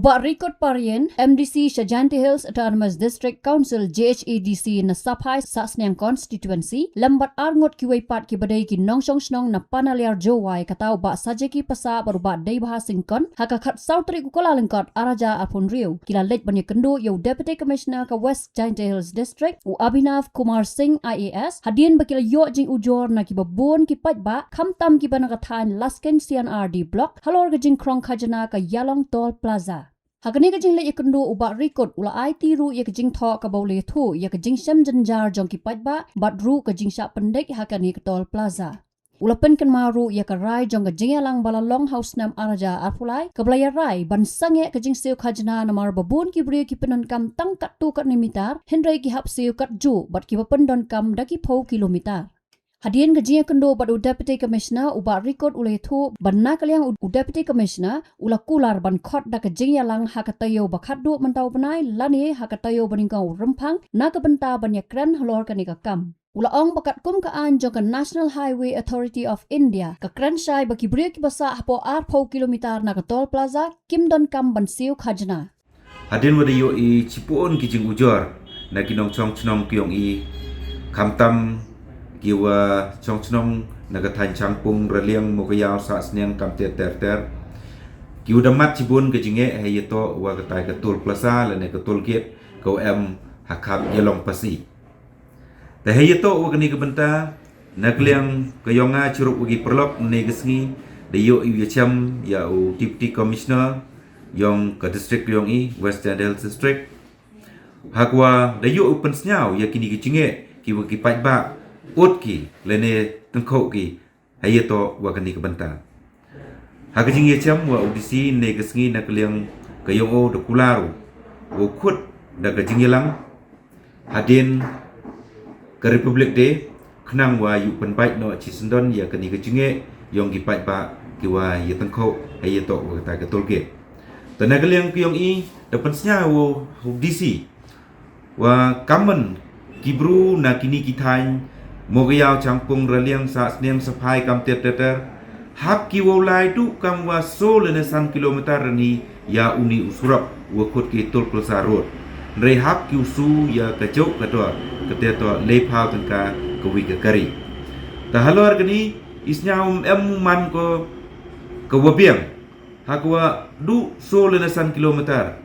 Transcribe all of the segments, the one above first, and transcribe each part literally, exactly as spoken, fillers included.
Bah Rikut Parien, M D C sha Jaintia Hills Autonomous District Council, J H A D C, na Saphai Sahsniang Constituency, lem bad arngut kiwei pat kiba dei ki nongshong shnong na Panaliar Jowai, kata u Bah Sajaki Passah bad u Bah Deibha Singkon, ha ka khatsaw tarik u Kyllalyngkot arhajar arphew hynriew, ki la leit ban ïakynduh ïa u Deputy Commissioner ka West Jaintia Hills District, u Abhinav Kumar Singh, I A S, hadien ba ki la ïoh jingujor na kiba bun ki paidbah, khamtam kiba na ka thaiñ Laskein C and R D Block, halor ka jingkhrong khajna ka Ïalong Toll Plaza. Ha kane ka jingleit ïakynduh, u Bah Rikut u la aiti ruh ïa ka jingthoh kaba u la ïathuh ïa ka jingshem jynjar jong ki paidbah bad ruh ka jingshah pyndait ha kane ka Toll Plaza. U la pynkynmaw ruh ïa ka rai jong ka jingïalang ba la long ha u snem arhajar arphew lai, kaba la ïarai ban sangeh ka jingsiew khajna namar ba bun ki briew ki pyndonkam tang katto katne mitar, hynrei ki hap siew katjuh bad kiba pyndonkam da ki phew kilometer. Hadien ka jingïakynduh bad u Deputy Commissioner, u Bah Rikut u la ïathuh ba na ka liang u, u Deputy Commissioner u la kular ban khot da ka jingïalang ha ka taïew ba khatduh mynta u bnai lane ha ka taïew ba nyngkong u Rymphang na ka bynta ban ïakren halor kane ka kam. U la ong ba katkum ka aiñ jong ka National Highway Authority of India ka kren shai ba ki briew kiba sah hapoh arphew kilometer na ka Toll Plaza kim donkam ban siew khajna. Hadien ba da ïohi shibun ki jingujor na ki nongshong shnong ki ong i, khamtam kiwa shong shnong na ka thaiñ Shangpung, Raliang, Mowkaiaw, Sahsniang, Kamthiat ter ter, kiwa da mad shibun ka jingeh hei ïatoh wa katai ka Toll Plaza lane ka toll gate kawa em ha khap Ïalong Pasi. Te hei ïatoh wa kane ka bynta, na ka liang ka yong nga shirup wa ki paralok, ne ka sngi da ïoh i u ïashem ïa u Deputy Commissioner yong ka district yong i, West Jaintia Hills District, ha kawa da ïoh u pynsngew ïa kine ki jingeh kiwa ki paidbah ud ki lane tyngkhuh ki hei ïatoh wa kane ka bynta. Ha ka jingïashem wa u D C ne ka sngi, na ka liang ka yong o da kular u wow khut da ka jingïalang hadien ka Republic Day, khnang wa u pynbeit noh shisyndon ïa kane ka jingeh yong ki paidbah kiwa ïa tyngkhuh hei ïatoh wa katai ka toll gate. Te na ka liang ka yong i da pynsngew wa u D C wa kamon ki bru na kine ki thaiñ Mowkaiaw, Shangpung, Raliang, Sahsniang, Saphai, Kamthiat ter ter, hap ki wow lai duh kam wa soo lane san kilometer rani ïa uni u surok wa khut ki Toll Plaza Road. Hynrei hap ki u siew ïa ka jauh ka dor, kata toh laiphew tyngka kawi ka kari. Te halor kane i sngew em man ko kawa biang, ha kawa duh soo lane san kilometer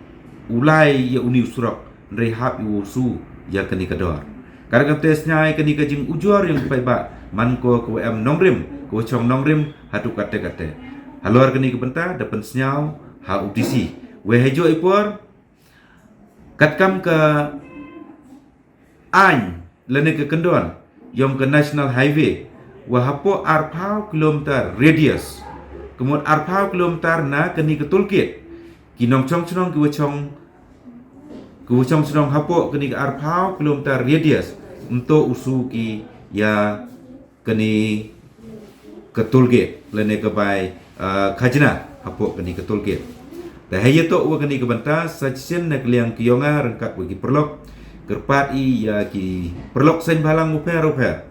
u lai ïa uni u surok, hynrei hap i wow siew ïa kane ka dor. Ka dei kata sngew kane ka jingujor yong ki paidbah, man ko kawa em nongrim, kawa shong nongrim haduh katte katte. Halor kane ka bynta da pynsngew ha u D C. Wei hei juh i por, katkam ka aiñ lane ka kyndon yong ka National Highway wa hapoh arphew kilometer radius, ka mut arphew kilometer na kane ka toll gate, ki nongshong shnong kiwa shong, kiwa shong shnong hapoh kane ka arphew kilometer radius ym toh u siew ki ïa kane ka toll gate lane ka bai, ah, khajna hapoh kane ka toll gate. Te hei ïatoh wa kane ka bynta sa shisien na ka liang ka yong nga ryngkat wa ki paralok, kyrpad i ïa ki paralok seng bhalang u pher u pher,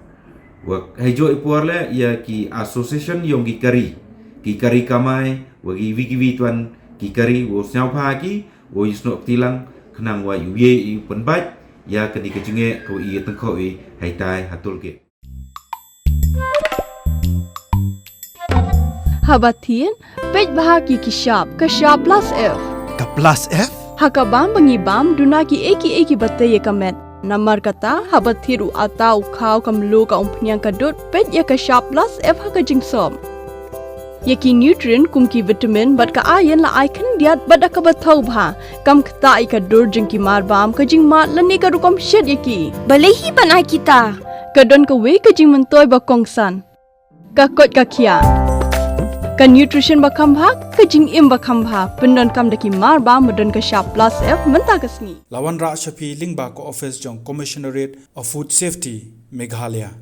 wa hei juh i por leh ïa ki association yong ki kari, ki kari kamai, wa kiwi kiwi tuan ki kari, wow sngewbha ki wow ïasnoh kti lang khnang wa u ïa i pynbeit ïa kane ka jingeh kawa i tyngkhuh i hei tai ha toll gate. Haba thied, peit bha ki ki shap, ka shap plus F. Ka plus F? Ha ka bam ba ngi bam, duna ki ei ki ei kiba tei ïa ka met. Namar kata, haba thied u atta u khaw ka mluh ka umphniang ka dud, peit ïa ka shap plus F ha ka jingsop. Ïa ki nutrient kum ki vitamin bad ka iron la ai khyndiat bad da kaba thaw bha. Kam ktah ïa ka dur jong ki marbam, ka jingmad lane ka rukom shet ïa ki. Balei hi ban ai kita? Ka don kawei ka jingmyntoi ba kongsan. Ka koit ka khiah. Ka nutrition ba kham bha, ka jingim ba kham bha. Pyndonkam da ki marbam ba don ka shap plus F mynta ka sngi. La wanrah sha phi lyngba ka office jong Commissionerate of Food Safety, Meghalaya.